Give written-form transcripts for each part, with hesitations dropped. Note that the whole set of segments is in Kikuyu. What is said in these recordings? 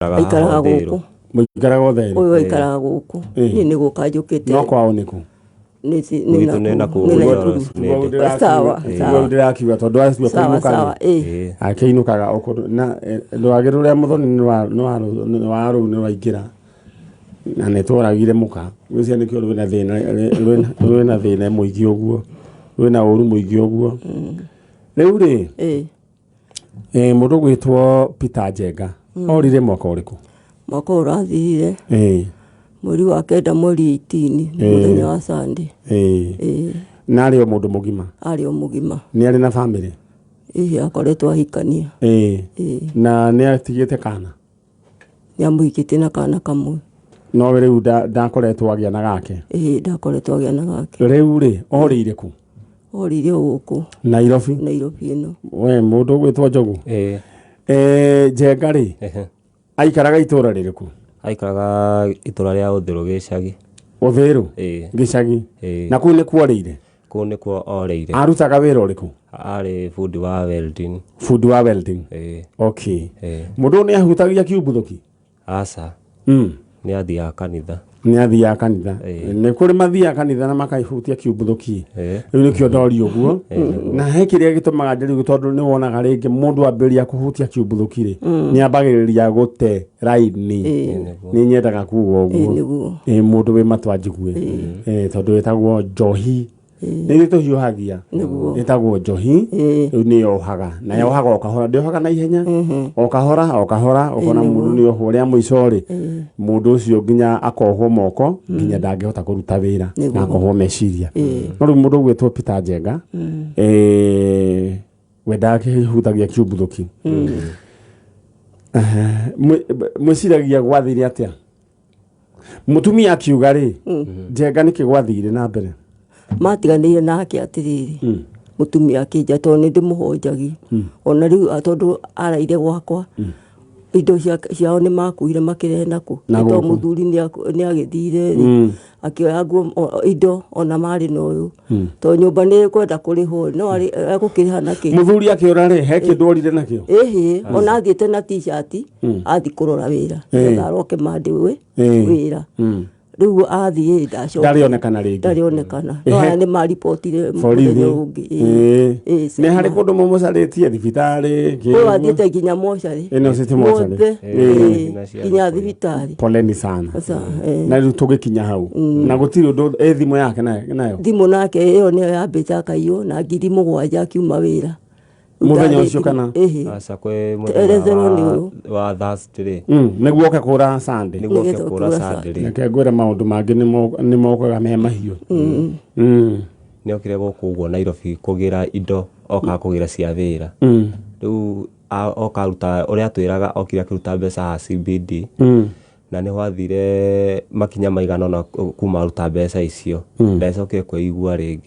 Aikaraga gũkũ. Mũikaraga Ũtherũ? Ũyũ aikaraga gũkũ. Niĩ nĩ gũka njũkĩte. No kwao nĩ kũ? Nĩ Gwitũ nĩ nakũu, nakũu nĩ Njoro. Naikuru. Nĩndĩ. Sawa, Tiguo sawa. ndĩrakiuga tondũ acio Sawa, kũinũka sawa, rĩ ĩĩ. akĩinũkaga o kũndũ na rwagĩ rũrĩa mũthoni nĩ wa rũu nĩ rwaingĩra na nĩ tworagire mũka. Ngwĩciria nĩkĩo rwĩna thĩna rwĩna thĩna mũingĩ ũguo, rwĩna ũru mũingĩ ũguo. Rĩu rĩ, mũndũ ũgwĩtwo Peter Njenga orire mwaka ũrĩkũ? Mwaka ũyũ ũrathirire mweri wa 9 mweri 18 mũthenya wa Sunday. Na arĩ o mũndũ mũgima? Arĩ o mũgima. Nĩ arĩ na bamĩrĩ? Ĩĩ, akoretwo ahikania. Na nĩ atigĩte kana? Nĩ amũhikĩtie na kana kamwe. No rĩu ndakoretwo agĩa na gake? Ĩĩ, ndakoretwo agĩa na gake. Rĩu rĩ, orĩire kũ? Orĩire o gũkũ. Nairobi? Nairobi ĩno. We mũndũ ũgwĩtwo Njogu? Njenga rĩ, aikaraga itũra rĩrĩkũ? Aikaraga itũra rĩa Ũthĩrũ gĩcagi. Ũthĩrũ? Ĩĩ. Gĩcagi? Ĩĩ. Na kũu nĩkuo orĩire? Kũu nĩkuo orĩire. Arutaga wĩra ũrĩkũ? Arĩ bundi wa welding. Bundi wa welding? Ĩĩ. Okay. Ĩĩ. Mũndũ ũyũ nĩ ahutagia kiumbuthũki? Aca. Nĩ athiaga kanitha. Nĩ athiaga kanitha. Nĩ kũrĩ mathiaga kanitha na makahutia kiumbuthũki. Rĩu nĩkĩo ndoria ũguo. Na he kĩrĩa gĩtũmaga njĩre ũguo tondũ nĩ wonaga rĩngĩ mũndũ ambĩrĩria kũhutia kiumbuthũki rĩ, nĩ ambagĩrĩria gũte raini. Nĩ nyendaga kuga ũguo. Mũndũ wĩ matũ anjigue. Tondũ ĩtagwo njohi. Nĩ ithuĩ tũhiũhagia. Ĩtagwo njohi. Rĩu nĩ yohaga. Na yohaga o kahora, ndĩohaga na ihenya. O kahora, o kahora, ũkona mũndũ nĩ ohwo rĩa mũico rĩ, mũndũ ũcio nginya akohwo moko, nginya ndangĩhota kũruta wĩra, na akohwo meciria. No rĩu mũndũ ũgwĩtwo Peter Njenga, we ndakĩhutagia kiumbuthũki. Mwĩciragia gwathire atĩa? Mũtumia akiuga rĩ, Njenga nĩkĩ gwathire na mbere? Matiganĩire nake atĩrĩrĩ, mũtumia akĩnja tondũ nĩ ndĩmũhonjagia. Ona rĩu tondũ araire gwakwa, indo ciao nĩ makuire makĩrehe nakũ. Na Tondũ gũkũ. mũthuri nĩ agĩthire rĩ, akĩoya nguo, indo ona marĩ na ũyũ. Tondũ nyũmba nĩ ĩkwenda kũrĩhwo, no egũkĩrĩha nakĩ? Mũthuri akĩũra rĩ, he kĩndũ orire nakĩo? Ĩhĩ, ona athiĩte na t-shirt, athiĩ kũrora wĩra. Nĩgetha aroke mandĩ wĩra. Rĩu athiĩ ndacoka. Ndarĩ onekana rĩngĩ. Ndarĩ onekana. No aya nĩ maribotire Borithi. mũthenya ũngĩ. Nĩ harĩ kũndũ mũmũcarĩtie thibitarĩ? Ũyũ athiĩte nginya mocarĩ. Ĩno city mocarĩ. Mothe. Nginya thibitarĩ. Poleni sana. Na rĩu tũgĩkinya hau. Na gũtirĩ ũndũ, thimũ yake nayo? Thimũ nake ĩyo nĩyo yambĩte akaiywo na 7,000 akiuma wĩra. Mũthenya ũcio kana? Ĩhĩ. Aca, kwĩ Eretherwo nĩ mũthenya ũyũ. wa Thursday rĩ. Nĩguo oke kũra Sunday. Nĩguo oke Nĩgetha kũra kũra Sunday rĩ. Reke ngwĩre maũndũ mangĩ nĩ mokaga me mahiũ. Nĩ okire gũkũ ũguo Nairobi kũgĩra indo, okaga kũgĩra cia wĩra. Rĩu oka aruta ũrĩa atwĩraga okire akĩruta mbeca haha CBD. Na nĩho athire makinya maigana ũna kuma aruta mbeca icio. Ndacokire kwĩigua rĩngĩ.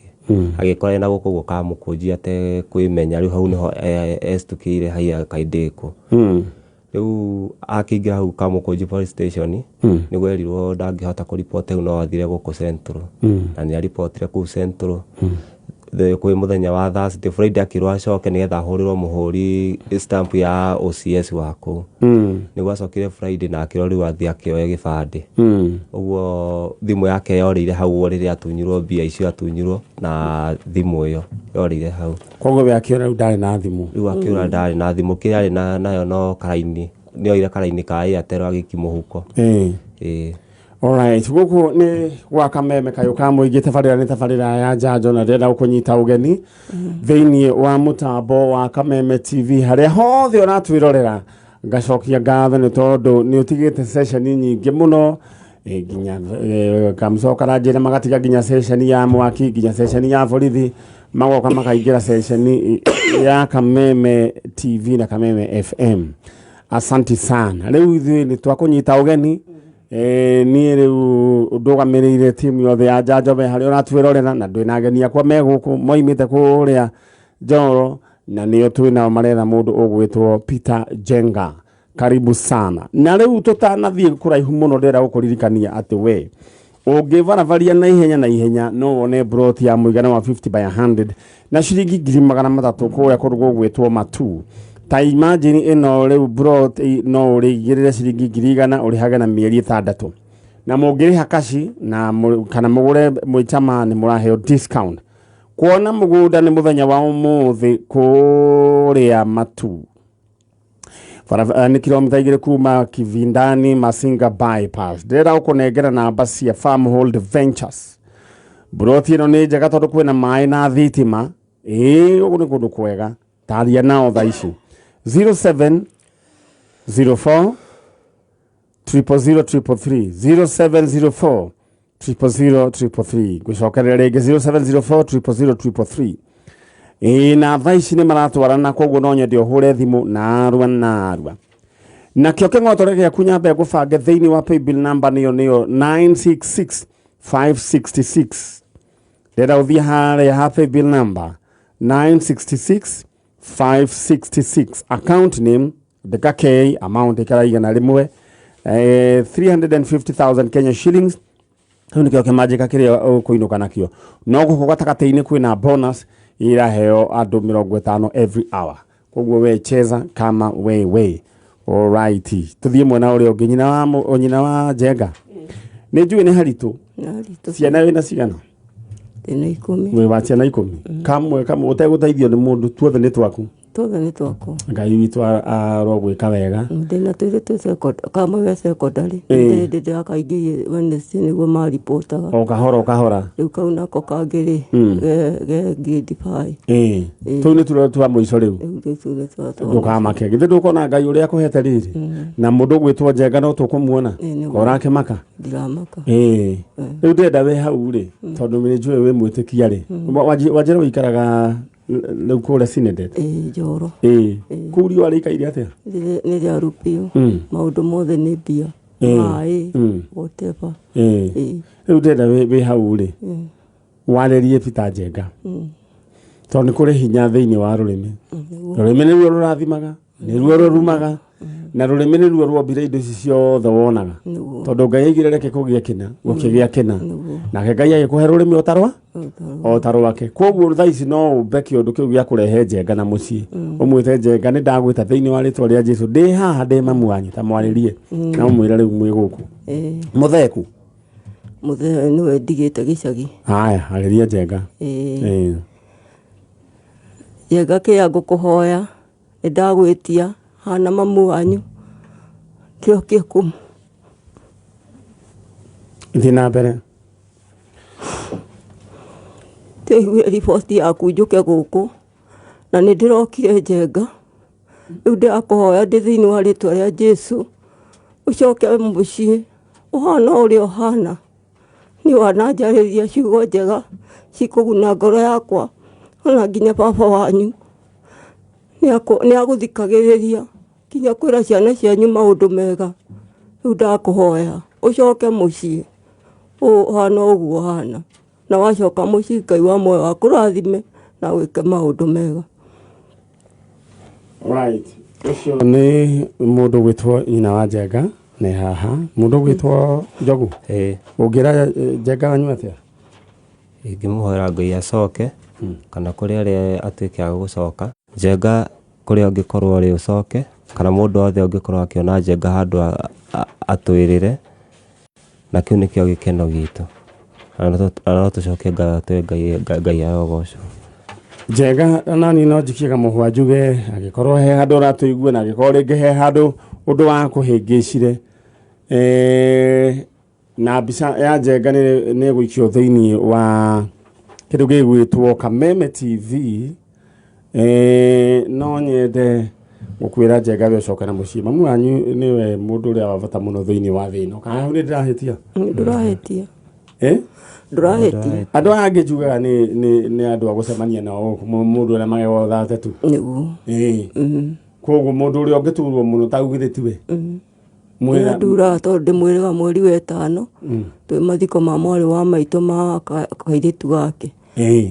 Agĩkora ena gũkũ ũguo kamũkũnji atekwĩmenya, rĩu hau nĩho ecitũkĩire haiya kaĩ ndĩkũ. Rĩu akĩingĩra hau Kamũkũnji police station, nĩguo erirwo ndangĩhota kũriboti hau no athire gũkũ Central. Na nĩ aribotire kũu Central. Kwĩ mũthenya wa Thursday, Friday akĩrwo acoke nĩgetha ahũrĩrwo mũhũri stamp ya OCS wa kũu. Nĩguo acokire Friday na akĩrwo rĩu athiĩ akĩoe gĩbandĩ. Ũguo thimũ yake yorĩire hau ũguo rĩrĩa atunyirwo mbia icio atunyirwo na thimũ ĩyo yorĩire hau. Koguo we akĩũra rĩu ndarĩ na thimũ. Rĩu akĩũra ndarĩ na thimũ, kĩrĩa arĩ nayo no karaini, nĩ oire karaini ka Airtel agĩikia mũhuko. Alright, gũkũ nĩ gwa Kameme kayũ ka mũingĩ, tabarĩra nĩ tabarĩra ya njanjo na ndĩrenda gũkũnyita ũgeni thĩinĩ wa mũtambo wa Kameme TV harĩa hothe ũratwĩrorera. Ngacokia ngatho nĩ tondũ nĩ ũtigĩte session nyingĩ mũno, nginya kamcoka ranjĩra magatiga nginya session ya mwaki, nginya session ya borithi, magoka makaingĩra session ya Kameme TV na Kameme FM. Asanti sana. Rĩu ithuĩ nĩ twakũnyita ũgeni. Niĩ rĩu ndũgamĩrĩire timu yothe ya njanjo we harĩa ũratwĩrorera, na ndwĩna ageni akwa me gũkũ moimĩte kũrĩa Njoro, na nĩo twĩ nao maretha mũndũ ũgwĩtwo Peter Njenga. Karibu sana. Na rĩu tũtanathiĩ kũraihu mũno, ndĩrenda gũkũririkania atĩ we ũngĩbarabaria na ihenya na ihenya no wone broti ya mũigana wa 50 by 100 na ciringi 300,000 kũrĩa kũndũ gũgwĩtwo Matu. Ta imagine ĩno rĩu plot no ũrĩigĩrĩre ciringi 100,000 ũrĩhage na mĩeri 6 na mũngĩrĩha kaci na kana mũgũre mwĩ chama nĩ mũraheo discount. Kuona mũgũnda nĩ mũthenya wa ũmũthĩ kũrĩa Matu. Nĩ kilomita 2 kuma Kivindani Masinga bypass. Ndĩrenda gũkũnengera namba cia Farmhold Ventures. Mburoti ĩno nĩ njega tondũ kwĩna maĩ na thitima. Ĩĩ gũkũ nĩ kũndũ kwega. Taria nao thaa ici 0704 000 333 0704 000 333. Ngũcokerera rĩngĩ 0704 000 333. Ĩĩ na thaa ici nĩ maratwarana, koguo no nyende ũhũre thimũ narua narua. Nakĩo kĩng'otore gĩaku nyambe ngũbange thĩinĩ wa paybill number nĩyo 966 566. Ndĩrenda ũthiĩ harĩa ha paybill number 966 566, account name ndĩka K, amount ĩkara 100, 350,000 Kenya shillings. Kĩu nĩkĩo kĩmanjĩka kĩrĩa ũkũinũka nakĩo. No gũkũ gatagatĩ-inĩ kwĩna bonus iraheo andũ 50 every hour, koguo we cheza kama wewe. Alright, tũthiĩ mwena ũrĩa ũngĩ. Nyina wa Njenga, nĩ njũĩ nĩ haritũ. Haritũ. Ciana wĩna cigana? Ndĩna 10. Wĩ wa ciana 10, kamwe kamwe ũtegũteithio nĩ mũndũ, tuothe nĩ twaku? Tuothe nĩ twakwa. Ngai witũ arogwĩka wega. Ndĩna twĩrĩ twĩ kamwe ge secondary. Ndĩ ndĩrakaingĩrie Wednesday nĩguo maripotaga. O kahora o kahora. Rĩu kau nako kangĩ rĩ, ge grade 5. Tũu nĩ tũrĩa twa mũico rĩu. Rĩu rĩu tũu nĩ twa Ndũkamake, githĩ ndũkona Ngai ũrĩa akũhete riri na mũndũ ũgwĩtwo Njenga no tũkũmuona? Ĩĩ, nĩguo. Ũrakĩmaka? Ndiramaka. Ĩĩ, rĩu ndĩrenda wĩ hau rĩ, tondũ nĩ njũĩ wĩ mwĩtĩkia rĩ, wanjĩra ũikaraga rĩu kũrĩa Sinedet? Ĩĩ, Njoro. Ĩĩ, kũu riũa rĩikaire atĩa? Nĩ rĩaru biũ. Maũndũ mothe nĩ mbia, maĩ, whatever. Ĩĩ. Rĩu ndĩrenda wĩ hau rĩ, warĩrie Peter Njenga, tondũ nĩ kũrĩ hinya thĩinĩ wa rũrĩmĩ. Rũrĩmĩ nĩruo rũrathimaga, nĩruo rũrumaga, na rũrĩmĩ nĩruo rwombire indo ici ciothe wonaga. Tondũ Ngai aigire reke kũgĩe kĩna, gũkĩgĩa kĩna. Nake Ngai agĩkũhe rũrĩmĩ o ta rwake. Koguo thaa ici no ũmbe kĩũndũ kĩu gĩa kũrehe Njenga na mũciĩ. Ũmwĩte Njenga, nĩ ndagwĩta thĩinĩ wa rĩtwa rĩa Jesu, ndĩ haha ndĩ mamu wanyu, ta mwarĩrie na ũmwĩre rĩu mwĩ gũkũ. Mũtheku? Mũthee nĩwe ndigĩte gĩcagi. Haya, arĩria Njenga. Ĩĩ. Njenga, kĩrĩa ngũkũhoya, nĩ ndagwĩtia hana mamu wanyu kĩo kĩkũ. Thiĩ na mbere. Ndĩiguire riboti yaku njũke gũkũ na nĩ ndĩrokire. Njenga, rĩu ndĩrakũhoya ndĩ thĩinĩ wa rĩtwa rĩa Jesu, ũcoke mũciĩ ũhana ũrĩa ũhana. Nĩ wananjarĩria ciugo njega cikũguna ngoro yakwa, ona nginya baba wanyu nĩ agũthikagĩrĩria nginya kwĩra ciana cianyu maũndũ mega. Rĩu ndakũhoya ũcoke mũciĩ ũhana ũguo ũhana, na wacoka mũciĩ Ngai wa muoyo akũrathime na wĩke maũndũ mega. Right, ũcio nĩ mũndũ gwĩtwo nyina wa Njenga. Nĩ haha mũndũ gwĩtwo Njogu. Ĩĩ. Ũngĩra Njenga wanyu atĩa? Ingĩmũhoera Ngai acoke kana kũrĩa arĩa atuĩke a gũcoka. Njenga, kũrĩa ũngĩkorwo ũrĩ ũcoke, kana mũndũ wothe ũngĩkorwo akĩona Njenga handũ atwĩrĩre, na kĩu nĩkĩo gĩkeno gitũ. Na no tũcoke ngatho twĩ Ngai, Ngai arogocwo. Njenga, nani no njikie kamũhwa njuge angĩkorwo he handũ ũratũigua na angĩkorwo rĩngĩ he handũ ũndũ wa kũhĩngĩcire, na mbica ya Njenga nĩ ĩgũikio thĩinĩ wa kĩndũ gĩgwĩtwo Kameme TV. No nyende gũkwĩra Njenga, we ũcoke na mũciĩ, mamu wanyu nĩwe mũndũ ũrĩa wa bata mũno thĩinĩ wa thĩ ĩno. Kana hau nĩ ndĩrahĩtia? Ndũrahĩtia. Eh? Ndũrahĩtia. Andũ aya angĩ njugaga nĩ andũ a gũcemania nao gũkũ, mũndũ ũrĩa magego thate tu. Nĩguo. Ĩĩ, koguo mũndũ ũrĩa ũngĩturwo mũno ta ugithĩ tiwe. Mwĩra nduraga tondũ ndĩmwĩraga mweri wa ĩtano twĩ mathiko ma mwarĩ wa maitũ ma kairĩtu gake.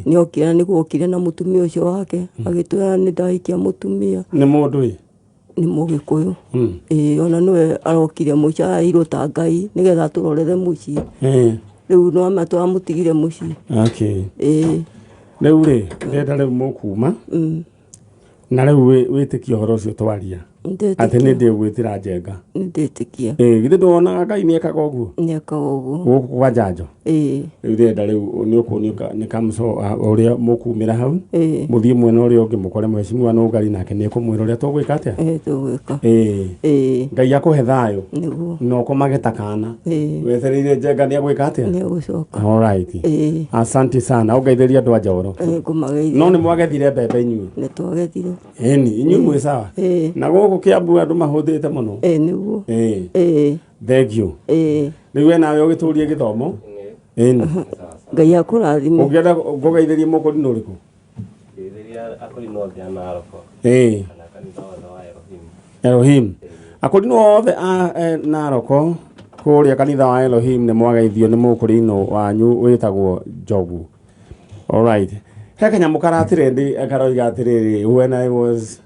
Nĩ okire na nĩguo okire na mũtumia ũcio wake, agĩtwĩra nĩ ndahikia mũtumia. Nĩ mũndũ ĩ? Nĩ Mũgĩkũyũ. Ĩĩ, ona nĩwe arokire mũciĩ, araheirwo ta Ngai nĩgetha atũrorere mũciĩ. Rĩu nĩwama tũramũtigire mũciĩ. Okay. Ĩĩ. Rĩu rĩ, ndĩrenda rĩu mũkuma. Na rĩu wĩtĩkie ũhoro ũcio twaria atĩ nĩ ndĩgwĩtĩra Njenga. Nĩndĩtĩkia. Ĩĩ, githĩ ndwonaga Ngai nĩ ekaga ũguo? Nĩekaga ũguo. Gũkũ kwa njanjo. Ĩĩ. Rĩu ndĩrenda rĩu nĩ ũkuonio nĩ kamũco ũrĩa mũkumĩra hau. Ĩĩ. Mũthiĩ mwena ũrĩa ũngĩ mũkore mheshimiwa Nũngari nake nĩ ekũmwĩra ũrĩa tũgwĩka atĩa? Ĩĩ, tũgwĩka. Ĩĩ. Ĩĩ. Ngai akũhe thayũ. Nĩguo. Na ũkomage ta kana. Ĩĩ. Wetereire Njenga nĩ egwĩka atĩa? Nĩ egũcoka. All right. Ĩĩ. Asante sana. Ũngeithĩrie andũ a Njoro. Ĩĩ, ngũmageithia. No nĩ mwagethire mbembe inyuĩ? Nĩ twagethire. Ĩni, inyuĩ mwĩ sawa? Ĩĩ. Na gũkũ Kĩambu andũ mahũthĩte mũno. Ĩĩ, nĩguo. Ĩĩ. Ĩĩ. Thank you. Ĩĩ. Rĩu we nawe ũgĩtũrie gĩthomo. Ĩni. Ngai akũrathime. Ũngĩenda ngũgeithĩrie mũkũrinũ ũrĩkũ? Ngeithĩria akũrinũ othe a Naroko. Ĩĩ. Kana kanitha wothe wa Elohim. Elohim. Akũrinũ othe a Naroko kũrĩa kanitha wa Elohim nĩ mwageithio nĩ mũkũrinũ wanyu wĩtagwo Njogu. All right. He kanyamũ karatrendi karoiga atĩrĩrĩ, when I was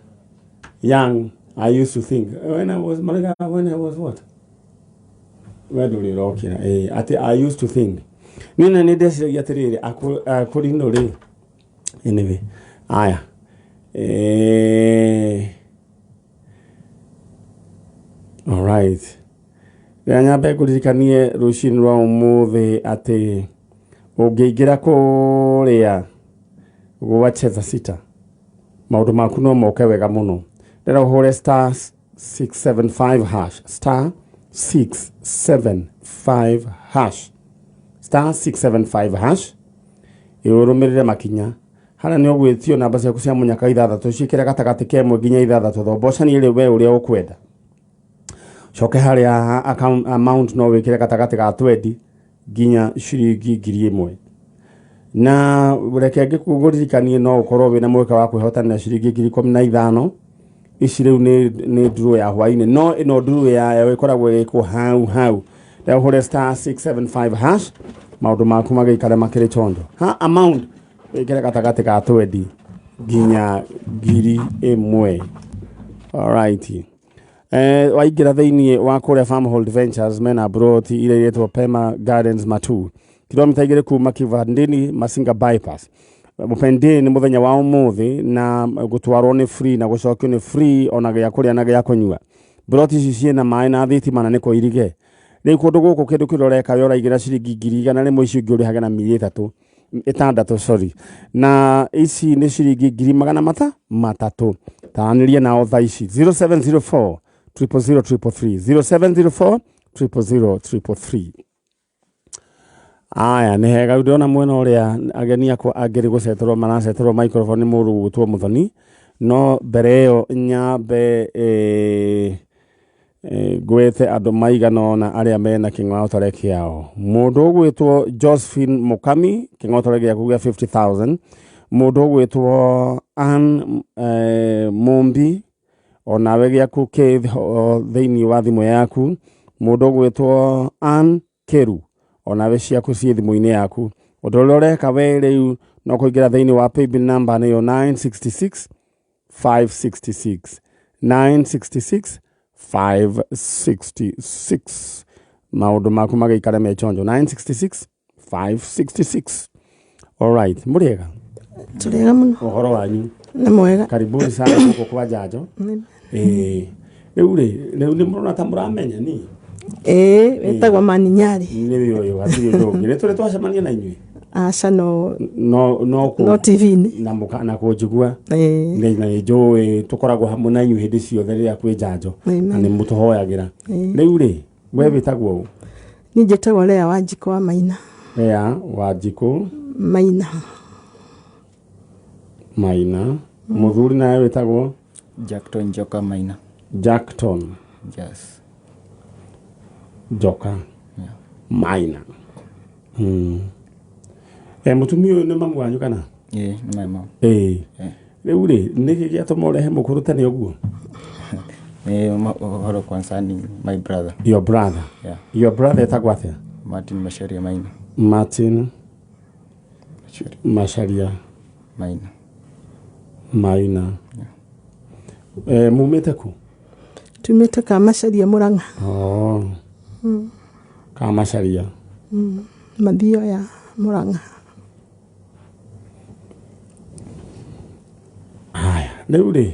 young I used to think when I was marauga when I was what? We ndũrĩ ũrokĩra. Ĩĩ, atĩ I used to think. Niĩ na nĩ ndeciragia atĩrĩrĩ, akũrinũ rĩ, anyway, aya. All right. Rĩrĩa nyambe ngũririkanie rũcinĩ rwa ũmũthĩ atĩ ũngĩingĩra kũrĩa gwa Cheza Sita maũndũ maku no moke wega mũno. Rĩrĩa ũhũre star 675 hash, star 675 hash, star 675 hash, ĩũrũmĩrĩre makinya harĩa nĩ ũgwĩtio namba ciaku cia mũnyaka ithathatũ ciĩkĩre gatagatĩ ka ĩmwe nginya ithathatũ, thombocanie rĩ we ũrĩa ũkwenda. Coke harĩa account amount no wĩkĩre gatagatĩ ga 20 nginya ciringi ngiri ĩmwe. Na reke ngĩkũririkanie no ũkorwo wĩna mweke wa kwĩhotanĩra ciringi ngiri ikũmi na ithano. Ici rĩu nĩ draw ya hwainĩ, no ĩno draw yayo ĩkoragwo ĩgĩkwo hau hau. Rĩu ũhũre star 675 hash, maũndũ maku magĩikare makĩrĩ chonjo. Ha amount wĩkĩre gatagatĩ ka 20 nginya ngiri ĩmwe. All right. Waingĩra thĩinĩ wa kũrĩa Farmhold Ventures mena broti iria iretwo Pema Gardens Matu, kilomita igĩrĩ kuma Kivandini Masinga bypass. Mũpendĩ nĩ mũthenya wa ũmũthĩ na gũtwarwo nĩ free na gũcokio nĩ free ona gĩa kũrĩa na gĩa kũnyua. Broti ici ciĩna maĩ na thitima na nĩ kũirige. Rĩu kũndũ gũkũ kĩndũ kĩrĩa ũreka we ũraigĩra ciringi ngiri igana rĩmwe, icio ingĩ ũrĩhage na miri ĩtatũ, ĩtandatũ, sorry. Na ici nĩ ciringi ngiri magana matatũ. Taranĩria nao thaa ici 0704 000 333, 0704 000 333. Aya, nĩ hega. Rĩu ndĩrona mwena ũrĩa ageni akwa angĩ rĩ gũceterwo maraceterwo microphone nĩ mũndũ ũgwĩtwo Mũthoni. No mbere ĩyo nyambe ngwĩte andũ maigana ũna arĩa mena kĩng'otore kĩao. Mũndũ ũgwĩtwo Josephine Mukami, kĩng'otore gĩaku gĩa 50,000. Mũndũ ũgwĩtwo Ann Mumbi, onawe gĩaku kĩ thĩinĩ wa thimũ yaku. Mũndũ ũgwĩtwo Ann Keru, onawe ciaku ciĩ thimũ-inĩ yaku. Ũndũ ũrĩa ũreka we rĩu no kũingĩra thĩinĩ wa paybill number nĩyo 966 566, 966 566. Maũndũ maku magĩikare me chonjo, 966 566. All right, mũrĩega? Tũrĩega mũno. Ũhoro wanyu? Nĩ mwega. Karibuni sana gũkũ kwa njanjo. Rĩu rĩ, rĩu nĩ mũrona ta mũramenya ni? Ĩĩ, wĩtagwo Mani Nyarĩ. Nĩ ũyũ, hatirĩ ũndũ ũngĩ. Nĩ tũrĩ twacemania na inyuĩ? Aca, no. No, no kũ- No TV-inĩ. Na mũka, na kũnjigua. Ĩĩ. Nĩ, na nĩ njũĩ tũkoragwo hamwe na inyuĩ hĩndĩ ciothe rĩrĩa kwĩ njanjo. Amen. Na nĩ mũtũhoyagĩra. Ĩĩ. Rĩu rĩ, we wĩtagwo ũ? Niĩ njĩtagwo Lea Wanjikũ wa Maina. Lea Wanjikũ Maina. Maina. Mũthuri nawe wĩtagwo? Jackton Njoka Maina. Jackton. Yes. Njoka. Yeah. Maina. Mũtumia ũyũ nĩ mamu wanyu kana? Ĩĩ, nĩ my mom. Ĩĩ. Ĩĩ. Rĩu rĩ, nĩkĩ gĩatũma ũrehe mũkũrũ tene ũguo? Nĩ ũhoro concerning my brother. Your brother. Yeah. Your brother etagwo atĩa? Martin Macharia Maina. Martin Macharia. Macharia Maina. Maina. Yeah. Mumĩte kũ? Tumĩte Kamacharia Mũrang'a. Oh. Kamacharia. Mathio ya Mũrang'a. Haya, Rĩu rĩ,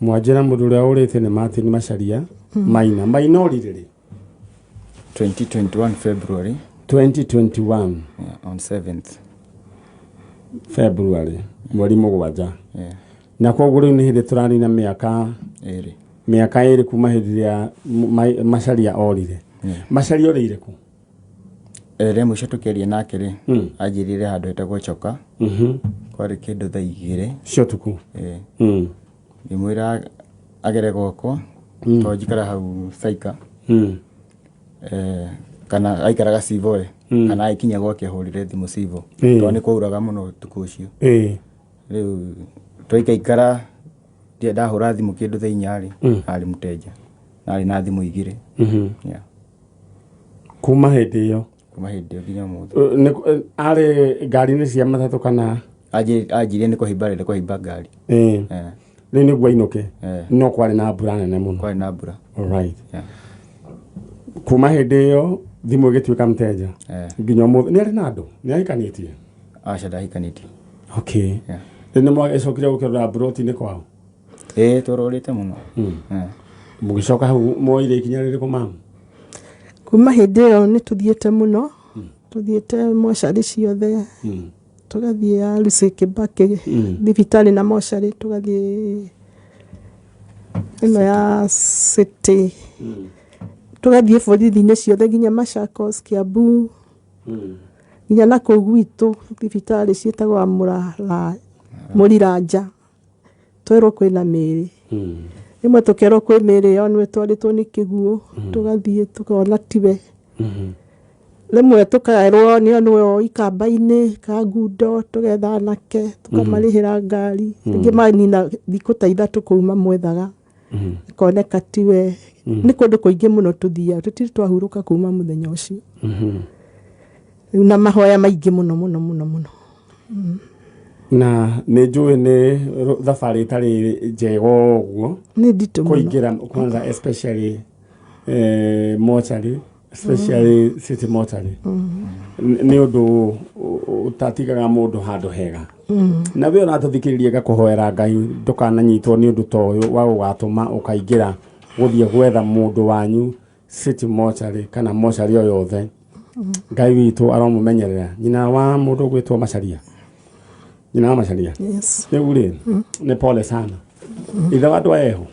mwanjĩra mũndũ ũrĩa ũrĩte nĩ Martin Macharia Maina. Maina orire rĩ? 2021 February. 2021. Yeah, on 7th. February, mweri 7. Yeah. Na koguo rĩu nĩ hĩndĩ tũrarĩ na mĩaka 2. Mĩaka 2 kuma hĩndĩ ĩrĩa Macharia orire. Yeah. Macharia orĩire kũ? Rĩa mũico tũkĩaria nake rĩ, anjĩrire handũ hetagwo Choka. Kwarĩ kĩndũ thaa 2 cia ũtukũ. Ĩĩ. Ngĩmwĩra agere gwakwa tondũ njikara hau Saika. Kana aikaraga Civore, kana aikinya gwake ahũrĩre thimũ Civo, tondũ nĩ kwauraga mũno ũtukũ ũcio. Rĩu twaikaikara ndahũra thimũ kĩndũ thaa 4 rĩ, arĩ mũteja na arĩ na thimũ 2. Yeah. Kuma hĩndĩ ĩyo? Kuma hĩndĩ ĩyo nginya ũmũthĩ. Arĩ ngari-inĩ cia matatũ kana? Anjirie nĩ kũhaimba arenda kũhaimba ngari. Rĩu nĩguo ainũke? No kwarĩ na mbura nene mũno? Kwarĩ na mbura. Alright. Yeah. Kuma hĩndĩ ĩyo thimũ ĩgĩtuĩka mteja nginya ũmũthĩ. Nĩ arĩ na andũ? Nĩ ahikanĩtie? Aca, ndahikanĩtie. Okay. Yeah. Rĩu nĩ mwagĩcokire gũkĩrora mburoti-inĩ kwao? Ĩĩ, tũrorĩte mũno. Mũgĩcoka hau mwoire ikinya rĩrĩkũ, mamu? Kuma hĩndĩ ĩyo nĩ tũthiĩte mũno, tũthiĩte mocarĩ ciothe, tũgathiĩ ya Lucy Kibaki thibitarĩ na mocarĩ, tũgathiĩ ĩno ya City, tũgathiĩ borithi-inĩ ciothe nginya Machakos, Kiambu, nginya na kũu gwitũ thibitarĩ ciĩtagwo Mũriranja, twerwo kwĩna mĩĩrĩ. Rĩmwe tũkerwo kwĩ mĩĩrĩ ĩyo nĩwe twarĩtwo nĩ kĩguũ, tũgathiĩ tũkona tiwe. Rĩmwe tũkerwo nĩo nĩwe ikamba-inĩ Kangundo, tũgetha anake tũkamarĩhĩra ngari, rĩngĩ manina thikũ ta 3 kũu mamwethaga, ĩkoneka tiwe. Nĩ kũndũ kũingĩ mũno tũthiaga, tũtirĩ twahurũka kuma mũthenya ũcio. Rĩu na mahoya maingĩ mũno mũno mũno mũno. Na nĩ njũĩ nĩ thabarĩ ĩtarĩ njega ũguo. Nĩ nditũ mũno. Kũingĩra kwanza, especially mortuary, especially city mortuary, nĩ ũndũ ũtatigaga mũndũ handũ hega. Na we ũratũthikĩrĩria, ngakũhoera Ngai ndũkananyitwo nĩ ũndũ ta ũyũ wa gũgatũma ũkaingĩra gũthiĩ gwetha mũndũ wanyu city mortuary kana mortuary o yothe. Ngai witũ aromũmenyerera. Nyina wa mũndũ ũgwĩtwo Macharia, nyina wa Macharia? Yes. Rĩu rĩ, nĩ pole sana. Ithe wa andũ aya eho?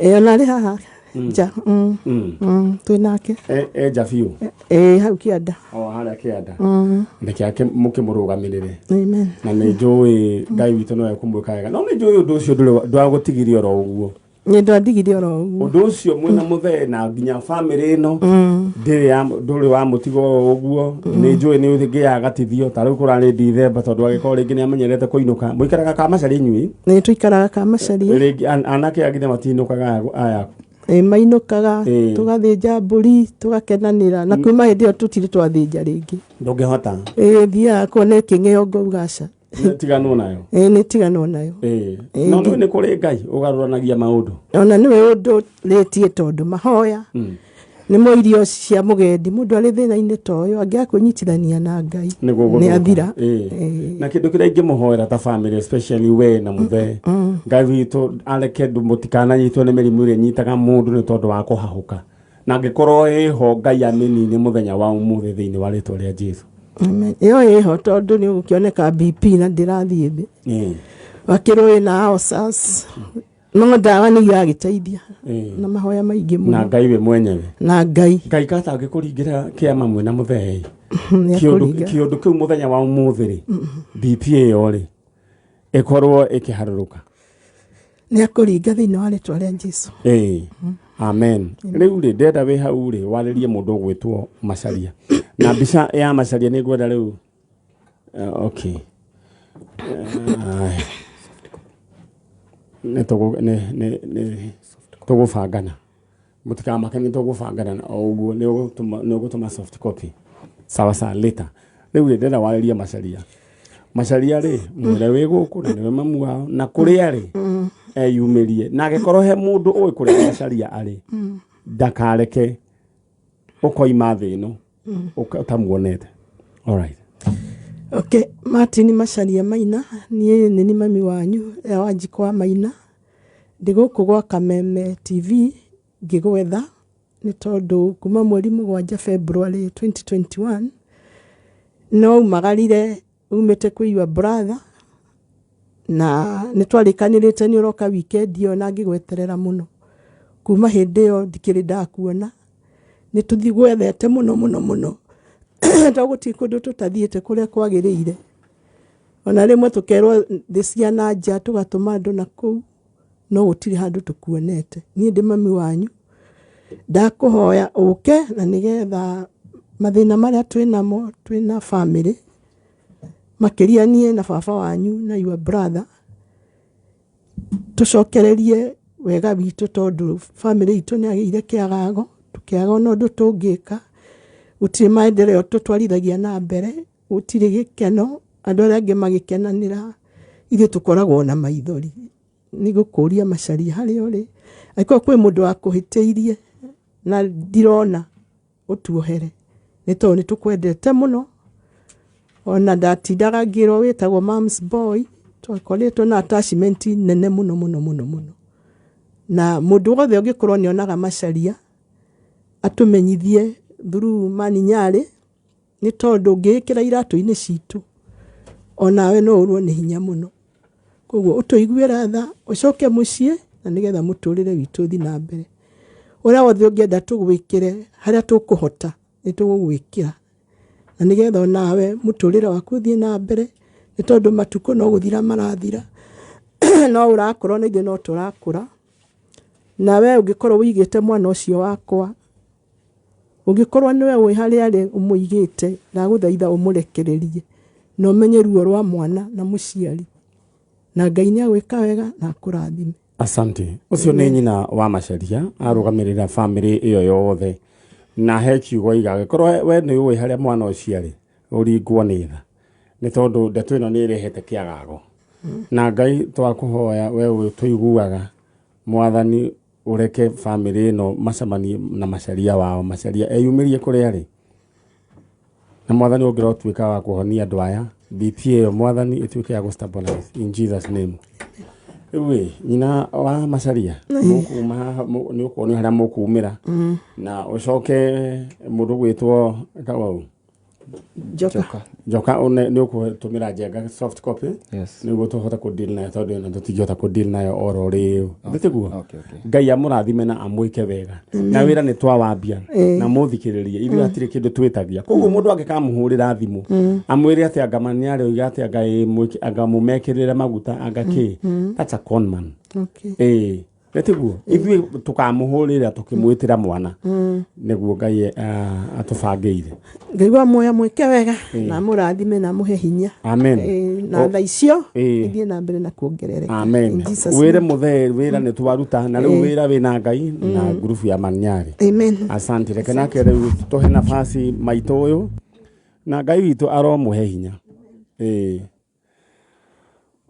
Ĩyo narĩ haha nja. Twĩ nake. E nja biũ? Ĩĩ, hau kĩanda. O harĩa kĩanda. Reke ake mũkĩmũrũgamĩrĩre. Amen. Na nĩ njũĩ Ngai witũ no ekũmwĩka wega, no nĩ njũĩ ũndũ ũcio ndwagũtigirie oro ũguo. Nĩ ndwandigirie oro ũguo. Ũndũ ũcio mwĩna mũthee na nginya bamĩrĩ ĩno ndĩrĩ ya ndũrĩ wa mũtigo o ũguo. Nĩ njũĩ nĩ ũngĩaga gatithio ta rĩu kũrarĩ Dithemba, tondũ agĩkorwo rĩngĩ nĩ amenyerete kũinũka. Mũikaraga Kamacaria inyuĩ? Nĩ tũikaraga Kamacaria. Rĩngĩ anake angĩ matinũkaga aya? Ĩ, mainũkaga. Tũgathĩnja mbũri, tũgakenanĩra, na kuma hĩndĩ ĩyo tũtirĩ twathĩnja rĩngĩ. Ndũngĩhota. Ĩ, thiaga kuona ĩkĩng'eo ngauga aca. Tiganwo nayo. Ĩ, nĩ tiganwo nayo. No nĩ nĩ kũrĩ Ngai ũgarũranagia maũndũ. Ona nĩwe ũndũ rĩtie, tondũ mahoya nĩmo irio cia mũgendi. Mũndũ arĩ thĩna-inĩ ta ũyũ angĩaga kwĩnyitithania na Ngai, nĩguo nĩ gũthũka. athira. Na kĩndũ kĩrĩa ingĩmũhoera ta family, especially we na mũthee, Ngai witũ areke mũtikananyitwo nĩ mĩrimũ ĩrĩa ĩnyitaga mũndũ nĩ tondũ wa kũhahũka, na angĩkorwo ĩho, Ngai amĩnine mũthenya wa ũmũthĩ thĩinĩ wa rĩtwa rĩa Jesu. Amen. Ĩyo ĩho, tondũ nĩ ũgũkĩoneka BP na ndĩrathiĩ thĩ, wakĩrwo ĩna ulcers, no ndawa nĩ iragĩteithia na mahoya maingĩ na mũno. Ngai we mwenyewe. Na Ngai. Ngai katangĩkũringĩra kĩama mwĩna mũthee, Nĩ kĩũndũ akũringa. kĩũndũ kĩu mũthenya wa ũmũthĩ rĩ, BP ĩyo rĩ, ĩkorwo ĩkĩharũrũka. Nĩ akũringa thĩinĩ wa rĩtwa rĩa Jesu. Ĩĩ, amen. Rĩu rĩ, ndĩrenda wĩ hau rĩ, warĩrie mũndũ ũgwĩtwo Macaria na mbica ya Macaria nĩ ngwenda rĩu. Okay. Nĩ tũgũ- nĩ- nĩ- nĩ tũgũbangana, mũtikamake, nĩ tũgũbangana na o ũguo nĩ ũgũtũma soft copy, sawa sawa, later. Rĩu rĩ, ndĩrenda warĩrie Macaria. Macaria rĩ, mwĩre wĩ gũkũ na nĩwe mamu wao na kũrĩa rĩ eyumĩrie, na angĩkorwo he mũndũ ũĩ kũrĩa Macaria arĩ, ndakareke ũkoima thĩ ĩno ũtamuonete. Alright. Okay, Martin Macharia Maina, niĩ nĩ ni mami wanyu ya Wanjikũ wa Maina. Ndĩ gũkũ gwa Kameme TV ngĩgwetha nĩ tondũ kuma mweri 7 February 2021 no umagarire umĩte kwĩ your brother na nĩ twarĩkanĩrĩte nĩ ũroka weekend ĩyo na ngĩgweterera mũno. Kuma hĩndĩ ĩyo ndikĩrĩ ndakuona, nĩ tũthigwethete mũno mũno mũno to gũtirĩ kũndũ tũtathiĩte kũrĩa kwagĩrĩire. Ona rĩmwe tũkerwo thĩ cia na nja tũgatũma andũ na kũu, no gũtirĩ handũ tũkuonete. Niĩ ndĩ mami wanyu, ndakũhoya ũke na nĩgetha mathĩna marĩa twĩnamo twĩna family makĩria niĩ na baba wanyu na your brother tũcokererie wega witũ tondũ family itũ nĩ yagĩire kĩagago, tũkĩaga ona ũndũ tũngĩka, gũtirĩ maendeleo tũtwarithagia na mbere, gũtirĩ gĩkeno, andũ arĩa angĩ magĩkenanĩra, ithuĩ tũkoragwo na maithori. Nĩ gũkũria Macharia harĩa ũrĩ, angĩkorwo kwĩ mũndũ wakũhĩtĩirie na ndirona ũtuohere, nĩ tondũ nĩ tũkwendete mũno. Ona ndatindaga ngĩrwo wĩtagwo mom's boy, twakoretwo na attachment nene mũno mũno mũno mũno. Na mũndũ wothe ũngĩkorwo nĩ onaga Macharia atũmenyithie through Mani Nyarĩ, nĩ tondũ ũngĩĩkĩra iratũ-inĩ citũ onawe no ũrwo nĩ hinya mũno. Koguo ũtũiguĩre tha, ũcoke mũciĩ na nĩgetha mũtũrĩre witũ ũthiĩ na mbere. Ũrĩa wothe ũngĩenda tũgwĩkĩre, harĩa tũkũhota nĩ tũgũgwĩkĩra, na nĩgetha onawe mũtũrĩre waku ũthiĩ na mbere, nĩ tondũ matukũ no gũthira marathira no ũrakũra na ithuĩ no tũrakũra. Na we ũngĩkorwo ũigĩte mwana ũcio wakwa, ũngĩkorwo nĩwe ũĩ harĩa arĩ ũmũigĩte, ndagũthaitha ũmũrekererie na ũmenye ruo rwa mwana na mũciari, na Ngai nĩ agwĩka wega na akũrathime. Asante. Ũcio nĩ nyina wa Macharia arũgamĩrĩra family ĩyo yothe, na he kiugo iga angĩkorwo we nĩ ũĩ harĩa mwana ũcio arĩ, ũringwo nĩ tha, nĩ tondũ ndeto ĩno nĩ ĩrehete kĩagago. Na Ngai twakũhoya we ũyũ tũiguaga, Mwathani ũreke family ĩno macemanie na Macharia wao, Macharia eyumĩrie kũrĩa arĩ, na Mwathani ũngĩrotuĩka wa kũhonia andũ aya, BP ĩyo Mwathani ĩtuĩke ya gũ-stabilize in Jesus name. Rĩu ĩ nyina wa Macharia, mũkuma haha, nĩ ũkuonio harĩa mũkumĩra, na ũcoke mũndũ gwĩtwo Kawau Njoka. Njoka nĩ ũkũtũmĩra Njenga soft copy. Yes. Nĩguo tũhote kũ deal nayo, tondũ ĩno tũtingĩhota kũ deal nayo oro rĩu. Nĩ tiguo? Okay. Ngai amũrathime na amwĩke wega. Na wĩra nĩ twawambia na mũthikĩrĩrie, ithuĩ hatirĩ kĩndũ twĩtagia. Koguo mũndũ angĩkamũhũrĩra thimũ amwĩre atĩ anga Manyarĩ oiga atĩ anga ĩ mwĩke- anga mũmekĩrĩre maguta anga kĩ, that's a con man. Ĩĩ, nĩ tiguo? Ithuĩ tũkamũhũrĩra tũkĩmwĩtĩra mwana, nĩguo Ngai atũbangĩire. Ngai wa muoyo mwĩke wega na amũrathime na amũhe hinya. Amen. Na tha icio ithiĩ na mbere na kuongerereka. Amen. In Jesus Wĩre name. mũthee wĩra nĩ twaruta, na rĩu wĩra wĩna Ngai na ngurubu ya Manyarĩ. Amen. Asante. Reke nake rĩu tũhe nafasi maitũ ũyũ, na Ngai witũ aromũhe hinya. Ĩĩ.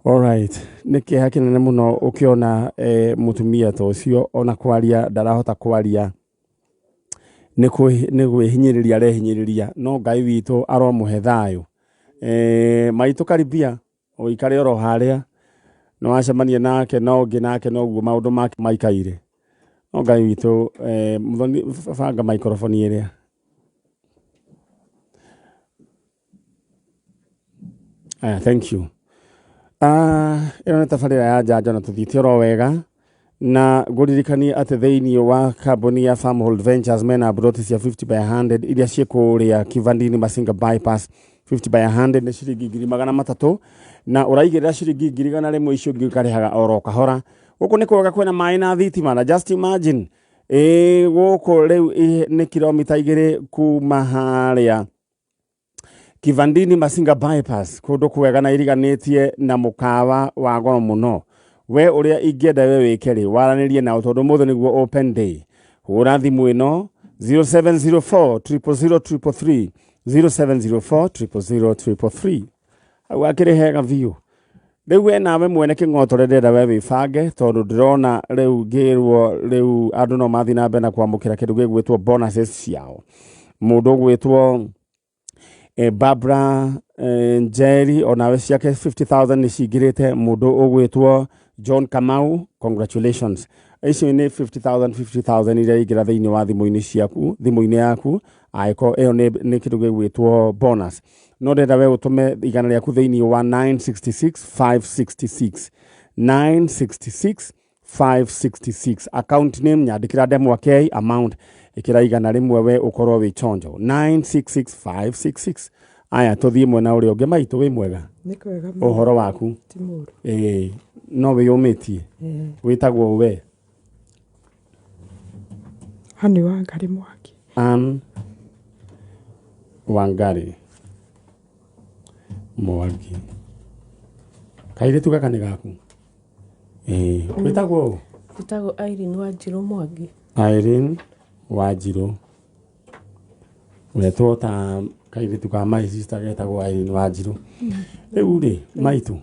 Alright. Nĩ kĩeha kĩnene mũno ũkĩona mũtumia ta ũcio ona kwaria ndarahota kwaria, nĩ kwĩhinyĩrĩria arehinyĩrĩria, no Ngai witũ aromũhe thayũ. Maitũ karibia ũikare oro harĩa, nĩ wacemania nake na ũngĩ nake noguo maũndũ make maikaire. No Ngai witũ, mũthoni banga microphone ĩrĩa. Aya, thank you. Ĩno nĩ tabarĩra ya njanjo na tũthiĩte oro wega, na ngũririkanie atĩ thĩinĩ wa kambuni ya Farmhold Ventures mena broti cia 50 by 100 iria ciĩ kũrĩa Kivandini Masinga bypass. 50 by 100 nĩ ciringi 300,000, na ũraigĩrĩra ciringi 100,000, icio ingĩ ũkarĩhaga oro kahora. Gũkũ nĩ kwega, kwĩna maĩ na thitima, na just imagine gũkũ rĩu nĩ kilomita 2 kuma harĩa Kivandini Masinga bypass, kũndũ kwega na iriganĩtie na mũkawa wa goro mũno. We ũrĩa ingĩenda we wĩke rĩ, waranĩrie nao tondũ ũmũthĩ nĩguo open day. Hũra thimũ ĩno 0704 000 333, 0704 000 333. Hau akĩrĩ hega biũ. Rĩu we nawe mwene kĩng'otore ndĩrenda we wĩbange, tondũ ndĩrona rĩu ngĩrwo rĩu andũ no mathiĩ na mbere na kwamũkĩra kĩndũ gĩgwĩtwo bonuses ciao. Mũndũ ũgwĩtwo Barbara Njeri onawe ciake 50,000 nĩ cingĩrĩte. Mũndũ ũgwĩtwo John Kamau, congratulations. Icio nĩ 50,000 50,000 iria ingĩra thĩinĩ wa thimũ-inĩ ciaku, thimũ-inĩ yaku, angĩkorwo ĩyo nĩ kĩndũ gĩgwĩtwo bonus. No ndĩrenda we ũtũme 100 rĩaku thĩinĩ wa 966 566 966 566. Account name nyandĩkĩra Ndemwa K, amount ĩkĩra 100 we ũkorwo wĩ chonjo. 966566. Aya, tũthiĩ mwena ũrĩa ũngĩ. Maitũ, wĩ mwega? Nĩ kwega mũno. Ũhoro waku? Ti mũũru. Ĩĩ, no wĩyũmĩtie? Wĩtagwo we? Anne Wangari Mwangi. Ann Wangari Mwangi. Kairĩtu gaka nĩ gaku? Ĩĩ. Wĩtagwo ũ? Njĩtagwo Irene Wanjirũ Mwangi. Irene Wanjirũ. Wetwo ta kairĩtu ka my sister getagwo Irene Wanjirũ. Rĩu rĩ, maitũ,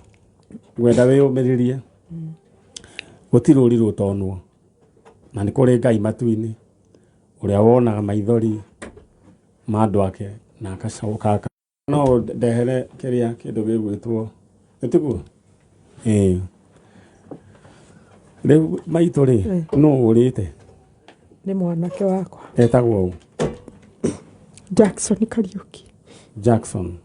ngwenda wĩyũmĩrĩrie. Gũtirĩ rũri rũtonwo, na nĩ kũrĩ Ngai matu-inĩ ũrĩa wonaga maithori ma andũ ake na agacoka. No ndehere kĩrĩa kĩndũ gĩgwĩtwo, nĩ tiguo? Ĩĩ. Rĩu maitũ rĩ, nũ ũrĩte? Nĩ mwanake wakwa. Etagwo ũ? Jackson Kariuki. Jackson.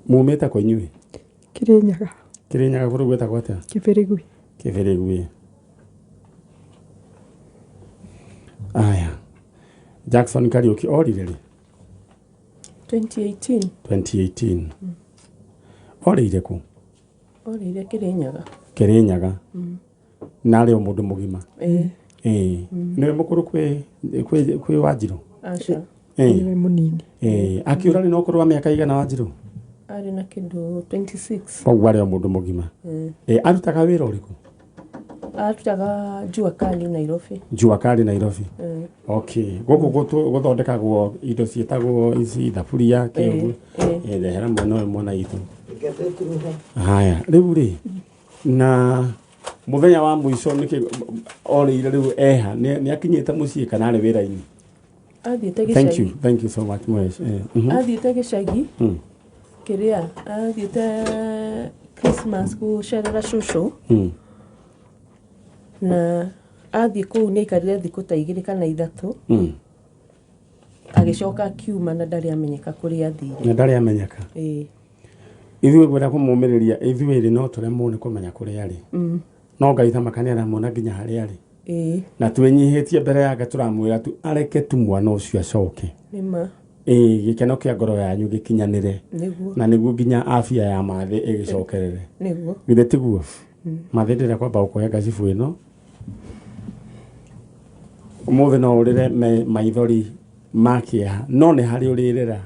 Mumĩte kwa inyuĩ? Kirinyaga. Kĩrĩnyaga kũrĩ gwĩtagwo atĩa? Kĩbĩrĩgui. Kĩbĩrĩgui. Aya, Jackson Kariuki orire rĩ? 2018. 2018. Orĩire kũ? Orĩire Kĩrĩnyaga. Kĩrĩnyaga. Na arĩ o mũndũ mũgima? Ĩĩ. Ĩĩ. Nĩwe mũkũrũ kwĩ Wanjirũ? Aca. Ĩĩ. Nĩwe mũnini. Ĩĩ. Akĩũra rĩ no ũkũrũ wa mĩaka igana, Wanjirũ? Arĩ na kĩndũ 26. Koguo arĩ o mũndũ mũgima. Ĩĩ. Arutaga wĩra ũrĩkũ? Arutaga Jua Kali Nairobi. Jua Kali Nairobi. Mm. Okay. Gũkũ gũthondekagwo indo ciĩtagwo ici thaburia kĩũguo. Ĩĩ. Ĩĩ, ndehera mwena ũyũ, mwana itũ. Haya, rĩu rĩ, na mũthenya wa mũico nĩkĩ orĩire rĩu eha? Nĩ akinyĩte mũciĩ kana arĩ wĩra-inĩ? Athiĩte Thank you, gĩcagi. thank you so much, Mwesh. Athiĩte gĩcagi. Kĩrĩa athiĩte Christmas gũcerera cũcũ. Na athiĩ kũu nĩ aikarire thikũ ta 2 kana 3. Agĩcoka akiuma na ndarĩ amenyeka kũrĩa athire. Na ndarĩ amenyeka? Ĩĩ. Ithuĩ ngwenda kũmũmĩrĩria, ithuĩ rĩ no tũremwo nĩ kũmenya kũrĩa arĩ. No Ngai tamaka nĩ aramuona nginya harĩa arĩ. Na twĩnyihĩtie mbere yake, tũramwĩra tu areke tu mwana ũcio acoke. Nĩma. Ĩĩ, gĩkeno kĩa ngoro yanyu gĩkinyanĩre. Nĩguo. Na nĩguo nginya afya ya Mathĩ ĩgĩcokerere. Nĩguo. Githĩ tiguo? Mathĩ, ndĩrenda kwamba gũkũhe ngacibũ ĩno. Ũmũthĩ no ũrĩre maithori ma kĩeha, no nĩ harĩ ũrĩrĩra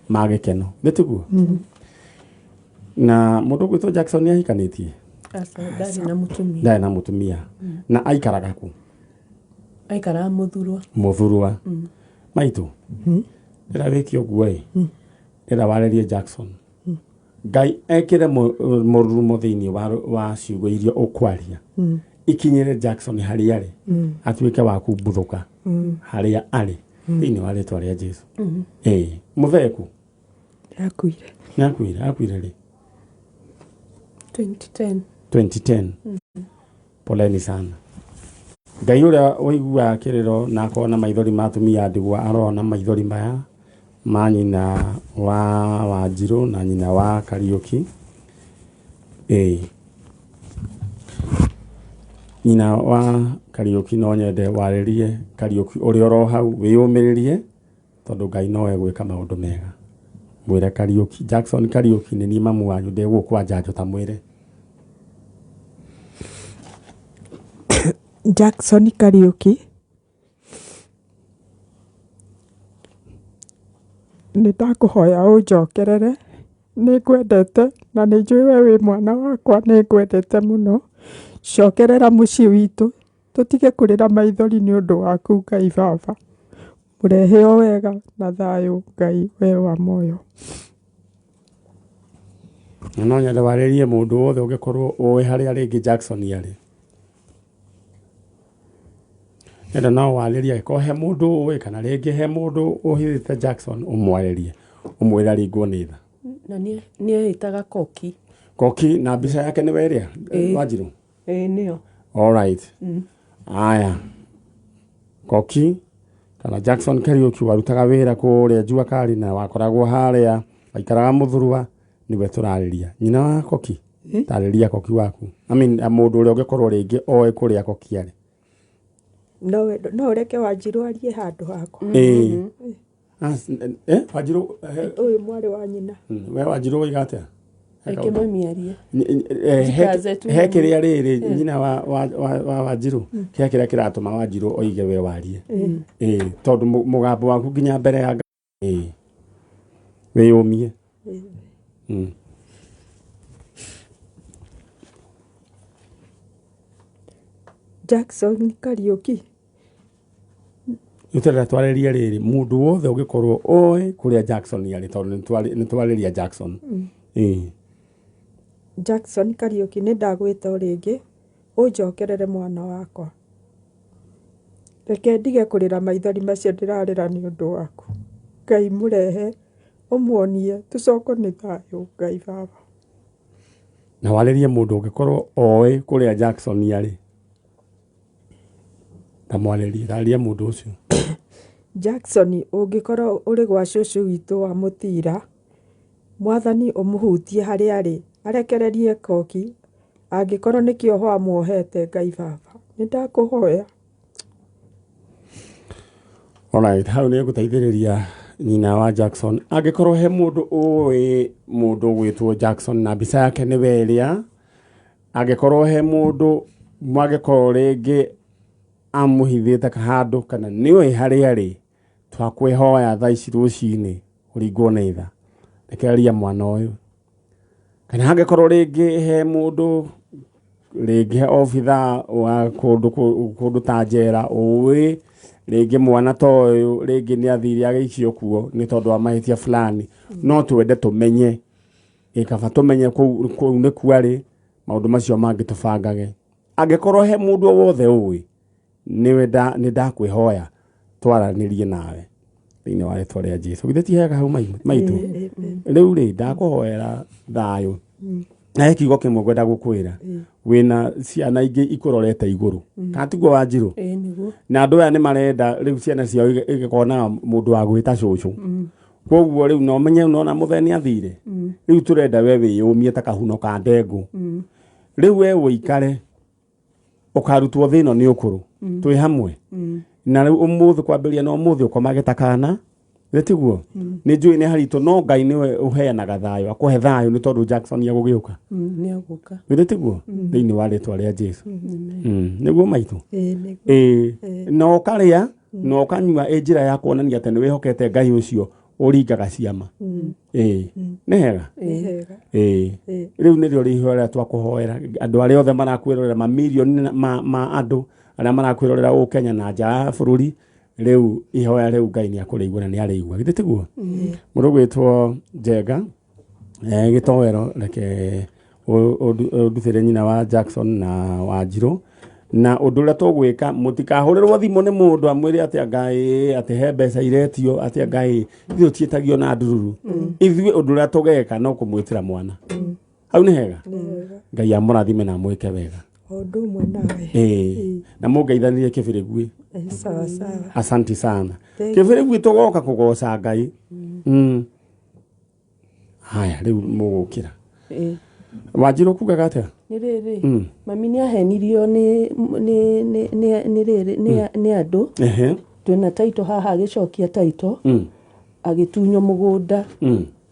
ma gĩkeno. Nĩ tiguo? Na mũndũ ũgwĩtwo Jackson nĩ ahikanĩtie? Aca, ndarĩ na mũtumia. Ndarĩ na mũtumia. Na aikaraga kũ? Aikaraga Mũthurwa. Mũthurwa. Maitũ, ndĩra wĩke ũguo ĩ, ndĩra warĩrie Jackson. Ngai ekĩre mũrurumo thĩinĩ wa ciugo iria ũkwaria. Ikinyĩre Jackson harĩa arĩ. Atuĩke wa kumbuthũka harĩa arĩ. Thĩinĩ wa rĩtwa rĩa Jesu. Ĩĩ, mũthee kũ? Akuire. Nĩ akuire, akuire rĩ? 2010. 2010. Poleni sana. Ngai ũrĩa ũiguaga kĩrĩro na akona maithori ma atumia a ndigwa arona maithori maya ma nyina wa Wanjirũ na nyina wa Kariũki. Ĩĩ. Nyina wa Kariũki, no nyende warĩrie Kariũki ũrĩa oro hau, wĩyũmĩrĩrie tondũ Ngai no egwĩka maũndũ mega. Mwĩre Kariũki, Jackson Kariũki, nĩ niĩ mamu wanyu, ndĩ gũkũ kwa njanjo, ta mwĩre. Jackson Kariuki, nĩ ndakũhoya ũnjokerere. Nĩ ngwendete na nĩ njũĩ we wĩ mwana wakwa, nĩ ngwendete mũno. Cokerera mũciĩ witũ, tũtige kũrĩra maithori nĩ ũndũ waku. Ngai baba, mũrehe o wega na thayũ. Ngai we wa muoyo. Na no nyende warĩrie mũndũ wothe ũngĩkorwo ũĩ harĩa rĩngĩ Jackson arĩ. Enda no warĩrie angĩkorwo he mũndũ ũĩ kana rĩngĩ he mũndũ ũhithĩte Jackson ũmwarĩrie ũmwĩre aringwo nĩ tha. Na nĩ eĩtaga Koki. Koki na mbica yake nĩwe ĩrĩa Ĩĩ. Wanjirũ. Ĩĩ nĩyo. All right. Aya. Koki kana Jackson Kariuki warutaga wĩra kũrĩa Jua Kali na wakoragwo harĩa waikaraga Mũthurwa nĩwe tũrarĩria. Nyina wa Koki. Tarĩria Koki waku. I mean mũndũ ũrĩa ũngĩkorwo rĩngĩ oĩ kũrĩa Koki arĩ. No ũreke Wanjirũ arie handũ hakwa. Ĩĩ. Wanjirũ Ũyũ mwarĩ wa nyina. We Wanjirũ woiga atĩa? Reke mami arie. He kĩrĩa rĩrĩ nyina wa Wanjirũ he kĩrĩa kĩratũma Wanjirũ oige we warie. Ĩĩ tondũ mũgambo waku nginya mbere ya Ngai. Wĩyũmie. Jackson Kariuki. Nĩtũrenda twarĩrie rĩrĩ mũndũ wothe ũngĩkorwo oĩ kũrĩa Jackson arĩ tondũ nĩtwarĩria Jackson. Ĩĩ. Jackson Kariuki nĩ ndagwĩta o rĩngĩ ũnjokerere mwana wakwa. Reke ndige kũrĩra maithori macio ndĩrarĩra nĩ ũndũ waku. Ngai mũrehe ũmuonie tũcokwo nĩ thayũ Ngai baba. Na warĩrie mũndũ ũngĩkorwo oĩ kũrĩa Jackson arĩ. Tamwarĩrie, tarĩria mũndũ ũcio. Jackson ũngĩkorwo ũrĩ gwa cũcũ witũ wa Mũtira, Mwathani ũmũhutie harĩa arĩ, arekererie Koki, angĩkorwo nĩ kĩoho amuohete Ngai baba. Nĩ ndakũhoya. Alright, hau nĩ ngũteithĩrĩria nyina wa Jackson. Angĩkorwo he mũndũ ũĩ mũndũ ũgwĩtwo Jackson na mbica yake nĩwe ĩrĩa, angĩkorwo he mũndũ mwangĩkorwo rĩngĩ amũhithĩte handũ kana nĩũĩ harĩa arĩ, twakwĩhoya thaa ici rũcinĩ ũringwo nĩ tha. Rekereria mwana ũyũ. Kana hangĩkorwo rĩngĩ he mũndũ rĩngĩ obithaa wa kũndũ ta njera ũĩ rĩngĩ mwana ta ũyũ rĩngĩ nĩ athire agĩikio kuo nĩ tondũ wa mahĩtia fulani, no twende tũmenye ĩ kaba tũmenye kũu nĩkuo arĩ, maũndũ macio mangĩ tũbangage. Angĩkorwo he mũndũ o wothe ũĩ nĩ ndakwĩhoya twaranĩrie nawe thĩinĩ wa rĩtwa rĩa Jesũ. Githĩ ti hega hau maitũ? Rĩu rĩ ndakũhoera thayũ. Na he kiugo kĩmwe ngwenda gũkwĩra. Wĩna ciana ingĩ ikũrorete igũrũ. Kana tiguo Wanjirũ? Ĩĩ nĩguo. Na andũ aya nĩ marenda rĩu ciana ciao igĩkonaga mũndũ wa gwĩta cũcũ. Koguo rĩu no menye nona mũthee nĩ athire. Rĩu tũrenda we wĩyũmie ta kahuno ka ndengũ. Rĩu we ũikare ũkarutwo thĩ ĩno nĩ ũkũrũ. Twĩ hamwe. Na rĩu ũmũthĩ kwambĩrĩria na ũmũthĩ ũkomage ta kana. Nĩ tiguo? Nĩ njũĩ nĩ haritũ no Ngai nĩwe ũheanaga thayũ. Akũhe thayũ nĩ tondũ Jackson nĩ egũgĩũka. Nĩ egũka. Nĩ tiguo? Thĩinĩ wa rĩtwa rĩa Jesũ. Nĩguo maitũ? Ĩĩ nĩguo. Ĩĩ. Na ũkarĩa na ũkanyua ĩ njĩra ya kuonania atĩ nĩ wĩhokete Ngai ũcio ũringaga ciama. Ĩĩ. Nĩ hega? Nĩ hega. Ĩĩ. Rĩu nĩrĩo rĩihoya rĩrĩa twakũhoera andũ arĩa othe marakwĩrorera mamirioni ma andũ arĩa marakwĩrorera gũkũ Kenya na nja ya bũrũri, rĩu ihoya rĩu Ngai nĩ akũrĩigua na nĩ arĩigua. Githĩ tiguo? Mũndũ ũgwĩtwo Njenga gĩtoero reke ũndutĩre nyina wa Jackson na Wanjirũ. Na ũndũ ũrĩa tũgwĩka mũtikahũrĩrwo thimũ nĩ mũndũ amwĩre atĩ Ngai atĩ he mbeca iretio atĩ Ngai ithuĩ tũtiĩtagio na ndururu. Ithuĩ ũndũ ũrĩa tũgeka no kũmwĩtĩra mwana. Hau nĩ hega? Ngai amũrathime na amwĩke wega. O ũndũ ũmwe nawe. Ĩĩ. Na mũngeithanirie kĩbĩrĩguĩ. Sawa sawa. Asante sana. Kĩbĩrĩguĩ tũgoka kũgoca Ngai. Haya rĩu mũgũkĩra. Wanjirũ kugaga atĩa? Nĩ rĩrĩ mami nĩ ahenirio nĩ rĩrĩ nĩ andũ. Twĩna taito haha agĩcokia taito agĩtunywo mũgũnda.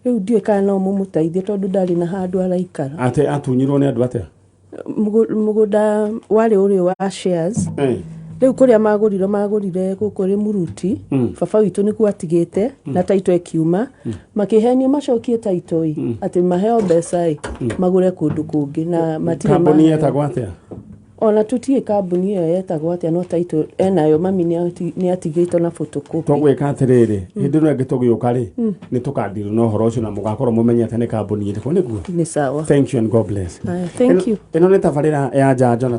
Rĩu ndiũĩ kana no mũmũteithie tondũ ndarĩ na handũ araikara. Atĩ atunyirwo nĩ andũ atĩa? Mũgũnda warĩ ũrĩ wa shares. Rĩu kũrĩa magũrire gũkũ Rĩmuruti, baba witũ nĩkuo atigĩte na taito ĩkiuma, makĩhenio macokie taito ĩ atĩ maheo mbeca ĩ magũre kũndũ kũngĩ na matirĩ Kambuni yetagwo atĩa? Ona tũtiĩ kambuni ĩyo yetagwo atĩa no taito enayo mami nĩ atigĩtwo na photocopy. Tũgwĩka atĩrĩrĩ, hĩndĩ ĩno ĩngĩ tũgĩũka rĩ, nĩ tũkandirwo na ũhoro ũcio na mũgakorwo mũmenyete nĩ kambuni ĩrĩkũ nĩguo? Nĩ sawa. Thank you and God bless. Thank you. Ĩno nĩ tabarĩra ya njanjo na